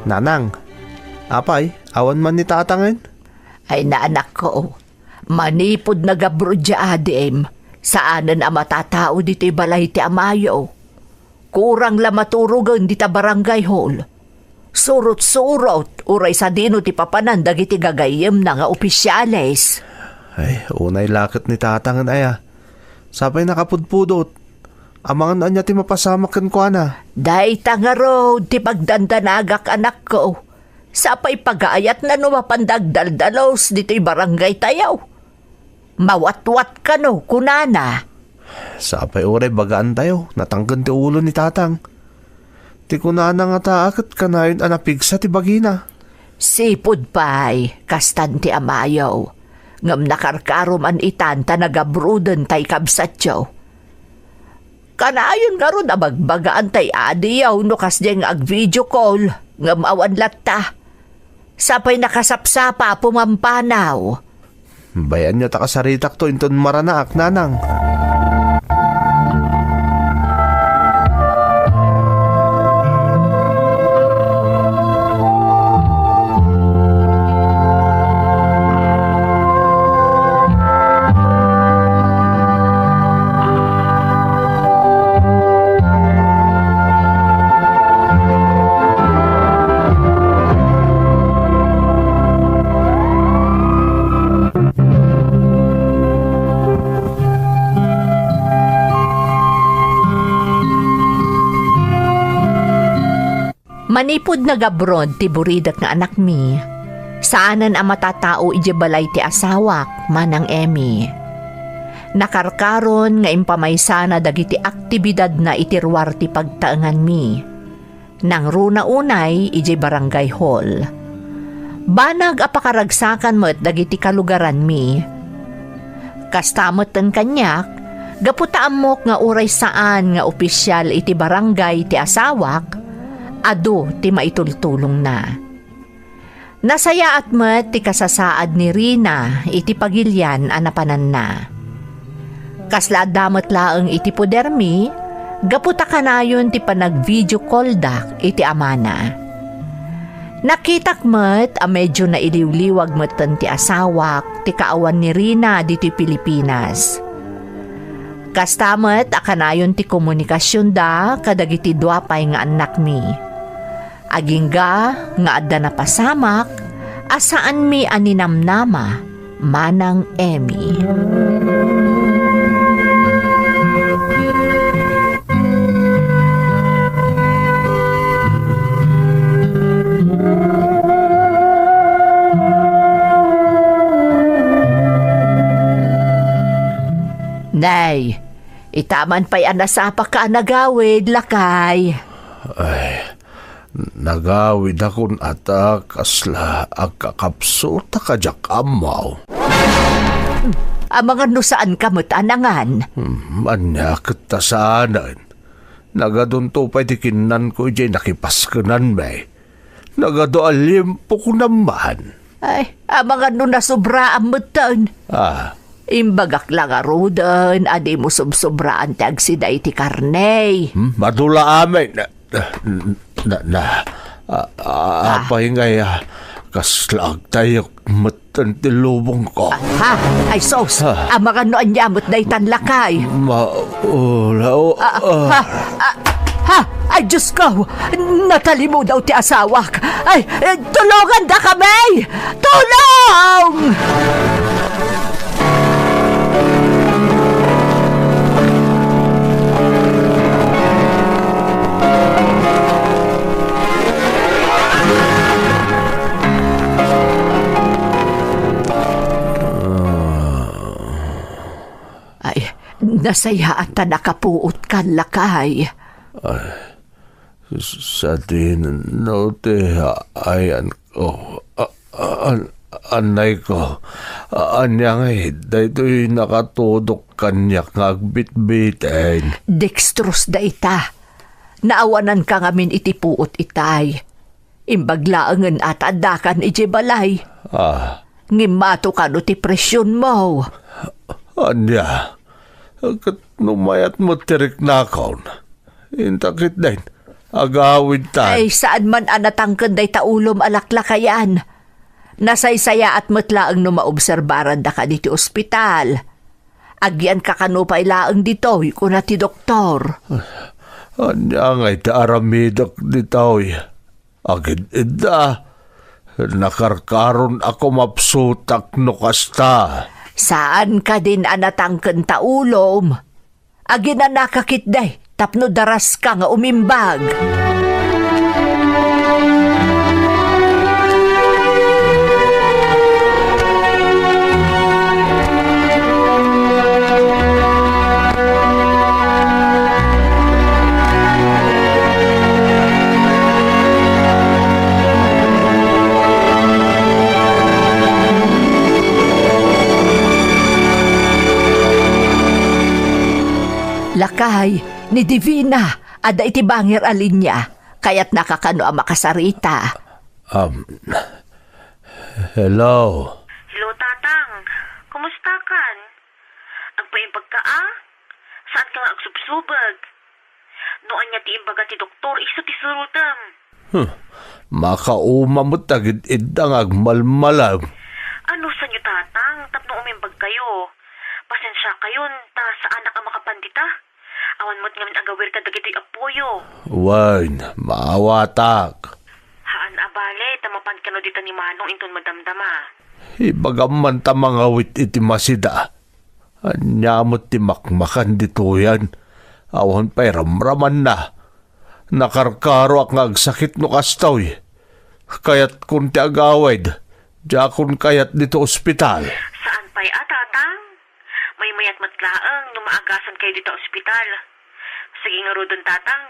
Nanang, apay, awan man ni tatangen? Ay, naanakko, manipud nagabroad diay adim, saanen a matatao ditoy balay ti amayo. Kurang la maturogen dita barangay hall. Surot-surot, uray sadino ti papanan dagiti gagayyemna nga opisyales. Ay, unay la ket ni tatangen aya. Sapay nakapudpudot. Amangan no ania ti mapasamak kenkuana. Dayta ngarud ti pagdandanagak, anakko. Sapay pagaayatna no mapanda agdaldalus ditoy barangaytayo. Mawatwat kano, kunana. Sapay uray bagaantayo, natangken ti ulo ni Tatang. Ti kunana ngata a ket kanayon a napigsa ti bagina. Sipud pay, kastan ti amayo. Ngem nakarkaro man itan ta nagabruden tay kabsatyo. Kanayon ngarud a bagbagaan tay adiyo no kasdiay nga ag-video call, ngem awan latta. Sapay nakasapsapa a pumampanaw. Bay-anyo ta kasaritakto inton maranaak, nanang. Manipud nag-abroad ti buridek nga anakmi, saanen a matatao idiay balay ti asawak, Manang Emmy. Nakarkaron nga impamaysana dagiti aktibidadna iti ruar ti pagtaenganmi. Nangruna unay idiay barangay hall. Banag a pakaragsakan met dagiti kalugaranmi. Kasta metten kaniak, gapu ta ammok nga uray saan nga opisial iti barangay ti asawak, adu ti maitultulongna. Nasayaat met ti kasasaad ni Rina iti pagilian a napananna. Kasla adda met laeng iti podermi, gapu ta kanayon ti panag-video calldak iti amana. Nakitak met a medio nailiwliwag metten ti asawak ti kaawan ni Rina ditoy Pilipinas. Kasta met a kanayon ti komunikasionda kadagiti dua pay nga annakmi. Agingga nga adda napasamak a saanmi a ninamnama, Manang Emmy. Nay, ita man pay a nasapaka a nagawid, lakay. Ay, nagawidakon ata kasla agkakapsut a kadiak ammo. Amangan no saanka met a nangan. Hmm, ania ket ta saanen? Nagadunto pay ti kinnanko idiay nakipaskenanmi. Nagadu a limpokon man. Ay, amangan no nasobraan metten. Ah. Imbagak la ngaruden a dimo sobsobraan ti agsida iti karne. Hmm? Madula amin. Na, na, na, a, a, Ah. apay ngay, ah, kasla agtayok metten ti lubongko. Ah, ha? Ay, sus! Ah. Amangan no ania met daytan, lakay. Ma-, ula-, o-, Ah, ah. ha? Ah, ha? Ay, Diyos ko! Natalimudaw ti asawak! Ay, eh, tulongandakami! Tulong! Ay, nasayaat ta nakapuotkan, lakay. Ay, sadino ti ayanko? A-, a-, an-, anayko. A-, ania ngay, daytoy nakatudok kaniak nga agbitbiten. Dextrose dayta. Naawananka ngamin iti puot itay. Imbag laengen a ta addakan idiay balay. Ah. Ngimmato kano ti presionmo. Ania? Ket no mayat met ti riknakon, inta ketdin, agawidtan. Ay, saan man a natangken dayta ulom a laklakayan. Nasaysayaat met laeng no maobserbarandaka ditoy ospital. Agyanka kano pay laeng ditoy, kuna ti doktor. Ania ngay ti aramidek ditoy? Agid-idda, nakarkaron a kumapsutak no kasta. Saan kadin a natangken ta ulom? Aginanaka ketdi tapno daraska nga umimbag. Lakay, ni Divina, adda iti bangir a linia. Kayatnaka kano a makasarita? Um, hello? Hello, Tatang. Kumusta kan? Agpaimbag ka, a? Saan ka nga agsubsubag? No ania ti imbaga ti doktor, isu ti surotem. Hmm. Makauma met dagiti idda nga agmalmalem. Anusanyo, Tatang, tapno umimbag kayo? Pasensiakayon, ta saanak a makapan dita. Awan met ngamin agawir kadagiti appoyo. Wen, maawatak. Haan a bale, ta mapan kano dita ni Manong inton madamdama. Ibagam man ta mangawit iti masida. Ania met ti makmakan ditoyen? Awan pay ramramanna. Nakarkaroak nga agsakit no kastoy. Kayatkon ti agawid. Diakon kayat ditoy ospital. Saan pay a, Tatang? Maymayat met laeng no maagasan kayo dita ospital. Sige ngaruden, Tatang.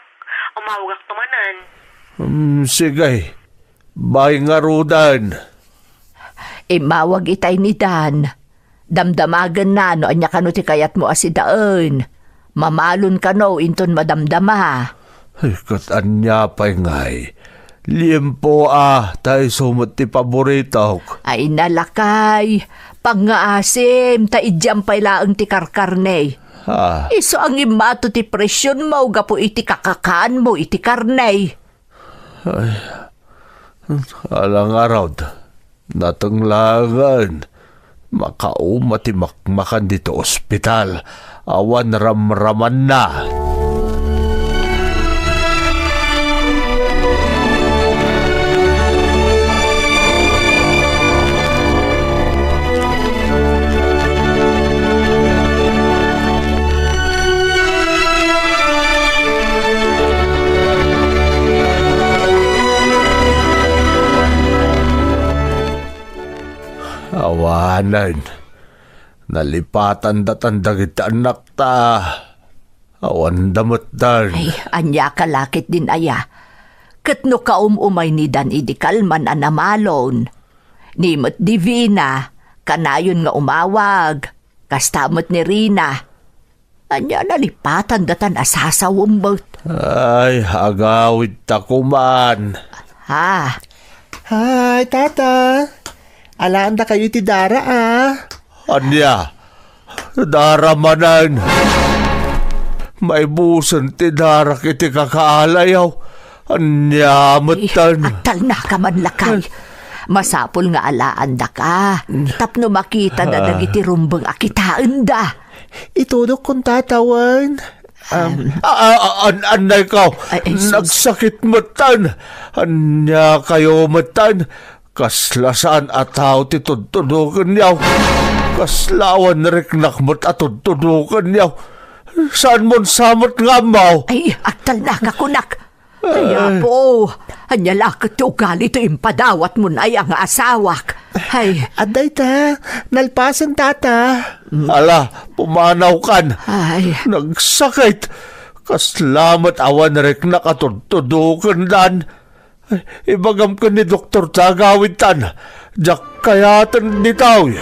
Umawagakto manen. Hmm, sige. Bye ngaruden. Immawag itay ni Dan. Damdamagenna no ania kano ti kayatmo a sidaen. Mamalon kano inton madamdama. Ay, ket ania pay ngay? Liempo a, ta isu met ti paboritok. Ay, nalakay. Pangngaasim, ta idiam pay laeng ti karkarne. Ah. Isu a ngimmato ti presionmo gapu iti kakakaanmo iti karne. Ay, ala ngarud, nateng laengen. Makauma ti makmakan ditoy ospital. Awan ramramanna. Awanen, nalipatandatan dagiti annakta. Awanda met dan. Ay, ania ka la ketdin aya? Ket no kaum-umay ni Dan idi kalman a namalon. Ni met Divina, kanayon nga umawag. Kasta met ni Rina. Ania nalipatandatan a sasawem met? Ay, agawidta koman. Ha? Ay, Tata. Alaandakayo iti dara, a? Ania? Dara manen. Maibusen ti darak iti kakaalayaw. Ania metten? Ay, agtalnaka man, lakay. Masapul nga alaandaka tapno makitana dagiti rumbeng a kitaenda. Itudokkon, Tata, wen. Um, a, a, a, an-, annay kaw? Ay, ay, sus. Nagsakit metten. Ania kayo metten? Kasla saan a tao ti tudtudokenyo. Kasla awan riknak met a tudtudokenyo. Saan mon sa met nga ammo? Ay, agtalnaka kunak. Ay, Apo, ania la ket ti ugali ti impadawatmon aya nga asawak? Ay. Adda ita, nalpasen, Tata. Ala, pumanawkan. Ay. Nagsakit. Kasla met awan riknak a tudtudokendan. Ay, ibagam ken ni Doktor ta agawidtan. Diak kayaten ditoy.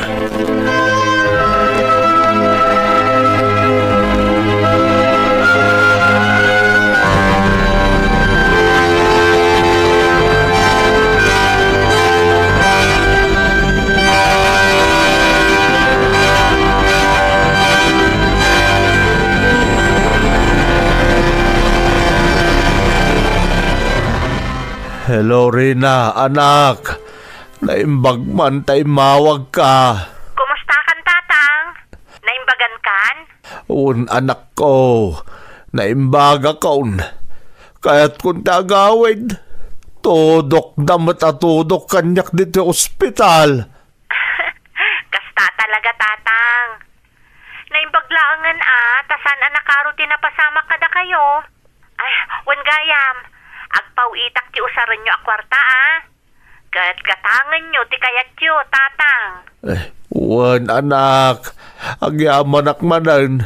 Hello, Rina, anak. Naimbag man ta immawagka. Kumustakan, Tatang? Naimbagankan? Wen, anakko. Naimbagakon. Kayatkon ti agawid. Tudokda met a tudok kaniak ditoy ospital. Kas Ta talaga, Tatang. Naimbag laengen a, ta saan a nakaro ti napasamak kadakayo. Ay, wen gayam, agpaw-itak ti usarenyo a kuarta a. Ket gatangenyo ti kayatyo, Tatang. Eh, wen, anak, agyamanak manen.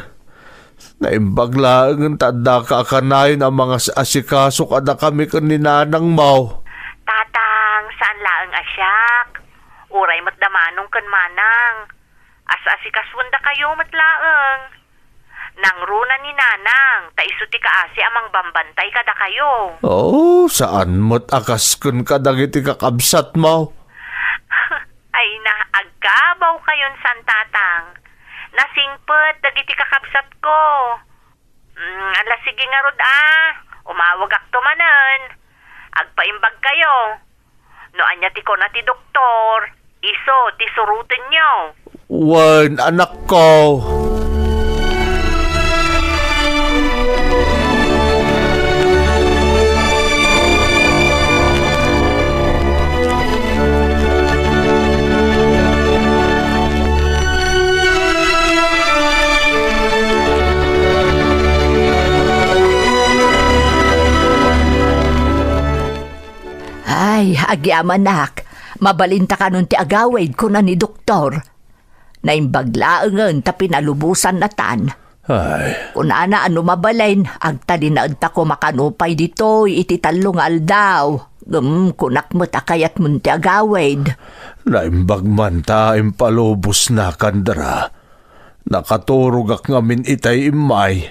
Naimbag laengen ta addaka a kanayon a mangas-asikaso kadakami ken ni nanangmo. Tatang, saan laeng a siak. Uray met da Manong ken Manang. As-asikasuendakayo met laeng. Nangruna ni Nanang, ta isu ti kaasi a mangbambantay kadakayo. Oh, saan met a kas ken kadagiti kakabsatmo? Ay na, agkabaw kayon san, Tatang. Nasingpet dagiti kakabsatko. Mm, ala, sige ngarud a. Umawagakto manen. Agpaimbag kayo. No ania ti kuna ti doktor, isu ti surotenyo. Wen, anakko. Ay, agyamanak, mabalinta kanon ti agawid, kuna ni doktor. Naimbag laengen ta pinalubosannatan. Ay. Kunana a no mabalin, agtalinaedta koma kano pay ditoy iti tallo nga aldaw. Ngem kunak met a kayatmon ti agawid. Naimbag man ta impalubosna, Kandra. Nakaturogak ngamin itay immay.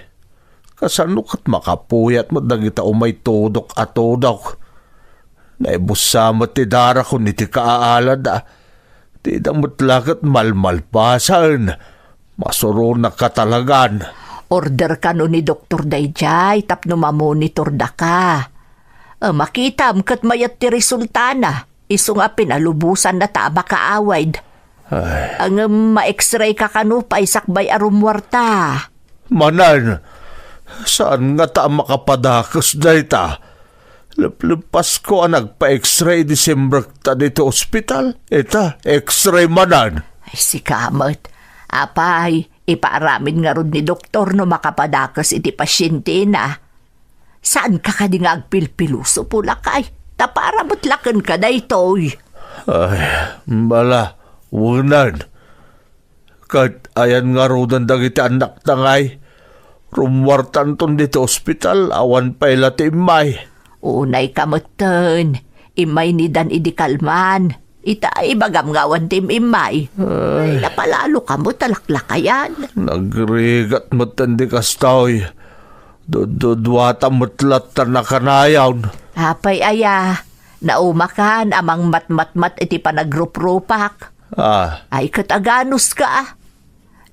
Kasano ket makapuyat met dagita umay tudok a tudok? Naibussa met ti darakon iti kaaalada. Dida met la ket malmalpasen. Masuronak katalagan. Order kano ni doktor daydiay tapno mamonitor daka. A, makitam ket mayat ti resultana. Isu nga pinalubosanna ta a makaawid. Ay. Ngem ma-X-ray ka kano pay sakbay a rummuarta. Manen, saan ngata a makapadakes dayta? Lepleppasko a nagpa-X-ray idi simrekta ditoy ospital. Ita, X-ray manen. Ay, sika met. Apay, ipaaramid ngarud ni doktor no makapadakes iti pasientena. Saanka kadi nga agpilpiloso, pulakay? Ta para met la kenka daytoy. Ay, bala, wenen. Ket ayan ngaruden dagiti annakta ngay? Rummuartanton ditoy ospital, awan pay la ti immay. Unayka metten. Immay ni Dan idi kalman. Ita, ibagam nga awan ti im-immay. Ay. Ay, napalalo ka met a laklakayan. Nagrigat metten di kastoy. Dudduduata met latta nakanayon. Apay aya, naumakan a mangmatmatmat iti panagruprupak. Ah. Ay, ket aganuska.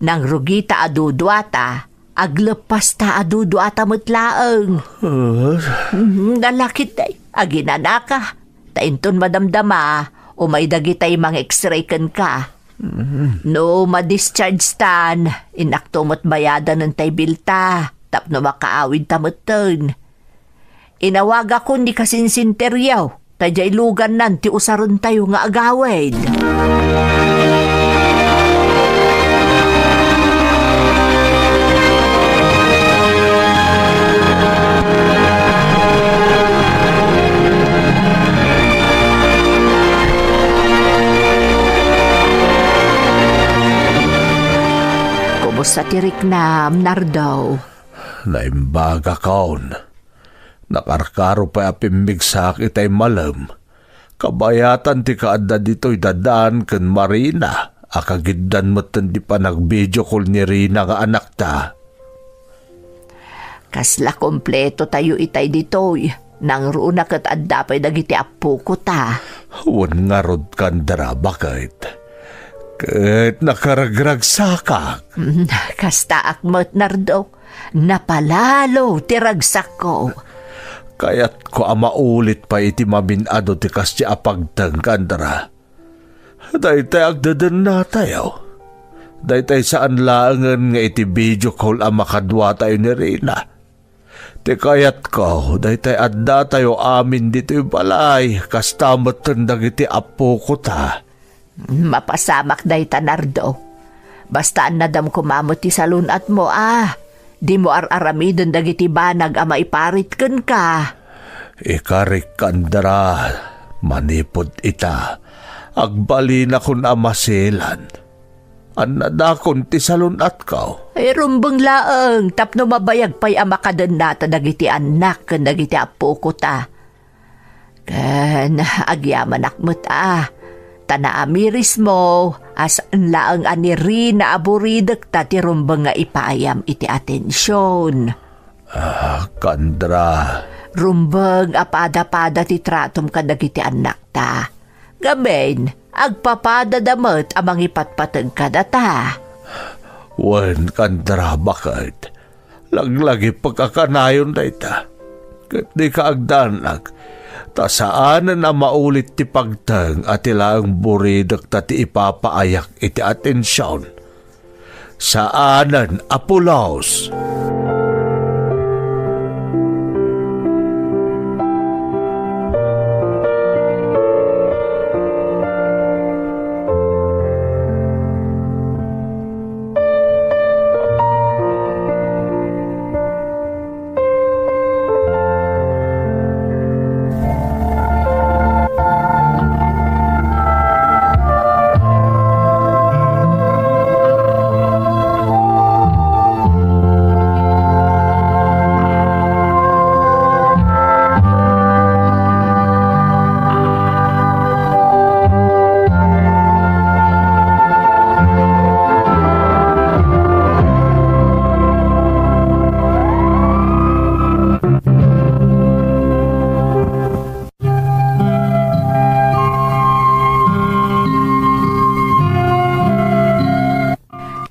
Nangrugita a duduata, agleppasta a duduata met laeng. Ah. Mhm, nalakit ay, aginanaka. Ta inton madamdama, umay dagitay mang-X-ray kenka. Mhm. No ma-discharge tan, innakto met bayadanen tay bilta, tapno makaawid ta metten. Inawagakon ni kasinsinteriaw, ta diay lugannan ti usarentayo nga agawid. Kumusta ti riknam, Nardo? Naimbagakon. Nakarkaro pay a pimmigsaak itay malem. Kabayatan ti kaadda ditoy da Dan ken Marina a kagiddan metten ti panag-video call ni Rina nga anakta. Kasla kompleto tayo itay ditoy. Nangruna ket adda pay dagiti appoko ta. Wen ngarud, Kandra, baket. Ket nakaragragsakak. Mm, kastaak met, Nardo. Napalalo ti ragsakko. Kayatko a maulit pay iti mamin-adu ti kasdi a pagteng, Kandra. Daytay agdedennatayo. Daytay saan laengen nga iti video call a makaduatayo ni Rina. Ti kayatko, daytay addatayo amin ditoy balay, kasta metten dagiti appoko ta. Mapasamak dayta, Nardo. Basta annadam koma met ti salun-atmo a dimo ar-aramiden dagiti banag a maiparit kenka. Ikarik, Kandra, manipud ita, agbalinakon a masilan. Annadakon ti salun-atko. Ay, rumbeng laeng tapno mabayag pay a makadennata dagiti annak ken dagiti appoko ta. Ken agyamanak met a, ta naamirismo a saan laeng a ni Rina a buridekta ti rumbeng nga ipaayam iti atension. Ah, Kandra. Rumbeng a pada-pada ti tratom kadagiti annakta. Ngamin, agpapadada met a mangipatpateg kadata. Wen, Kandra, baket. Laglagipek a kanayon dayta. Ket dika agdanag, ta saanen a maulit ti pagteng a ti laeng buridekta ti ipapaayak iti atension. Saanen a pulos.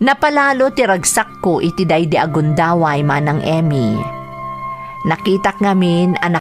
Napalalo ti ragsakko iti daydi a gundaway, Manang Emmy. Nakitak ngamin a